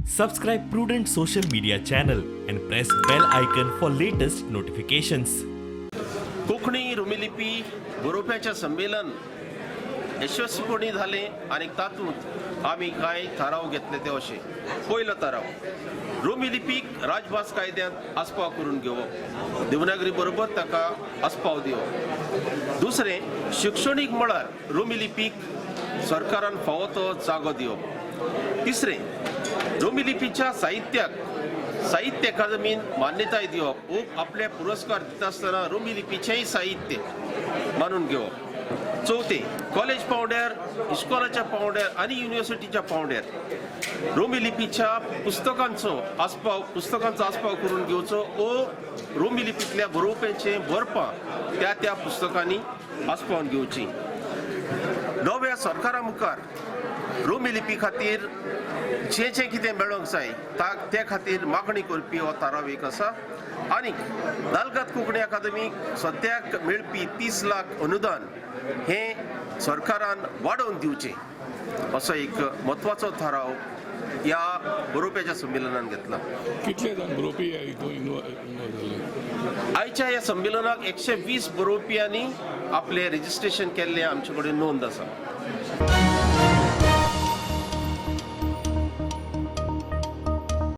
Subscribe Prudent social media channel and press bell icon for latest notifications. Konkani Romi लिपी बरोवप्याचें संमेलन यशस्वीपणी जालें आनी तातूंत आमी कांय थाराव घेतले ते अशे. पयलो थाराव, रोमी लिपीक राजभास कायद्यांत आस्पाव करून घेवप, देवनागरी बरोबर ताका आस्पाव दिवप. दुसरें, शिक्षणीक मळार रोमी लिपीक सरकारान फावो तो जागो दिवप. तिसरें, रोमी लिपीच्या साहित्याक साहित्य अकादमीन मान्यताय दिवप व आपले पुरस्कार दिता आसतना रोमी लिपीचेंय साहित्य मानून घेवप. चवथें, कॉलेज पावंड्यार, इस्कॉलाच्या पावंड्यार आनी युनिवर्सिटीच्या पावंड्यार रोमी लिपीच्या पुस्तकांचो आस्पाव करून घेवचो ओ रोमी लिपींतल्या बरोवप्यांचें बरपां त्या त्या पुस्तकांनी आस्पावन घेवचीं. नव्या सरकारा मुखार रोमी लिपी खातीर जें जें कितें मेळोंक जाय ते खातीर मागणी करपी हो थाराव एक आसा. आनीक दाल्गाद कोंकणी अकादमीक सद्याक मेळपी 30 लाख अनुदान हें सरकारान वाडोवन दिवचें, असो एक म्हत्वाचो थाराव ह्या बरोवप्याच्या संमेलनान घेतला. कितले जाण बरोवपी हितून इन्वॉल्व जाल्ले? आयच्या ह्या संमेलनाक 120 बरोवप्यांनी आपलें रजिस्ट्रेशन केल्लें आमचे कडेन नोंद आसा.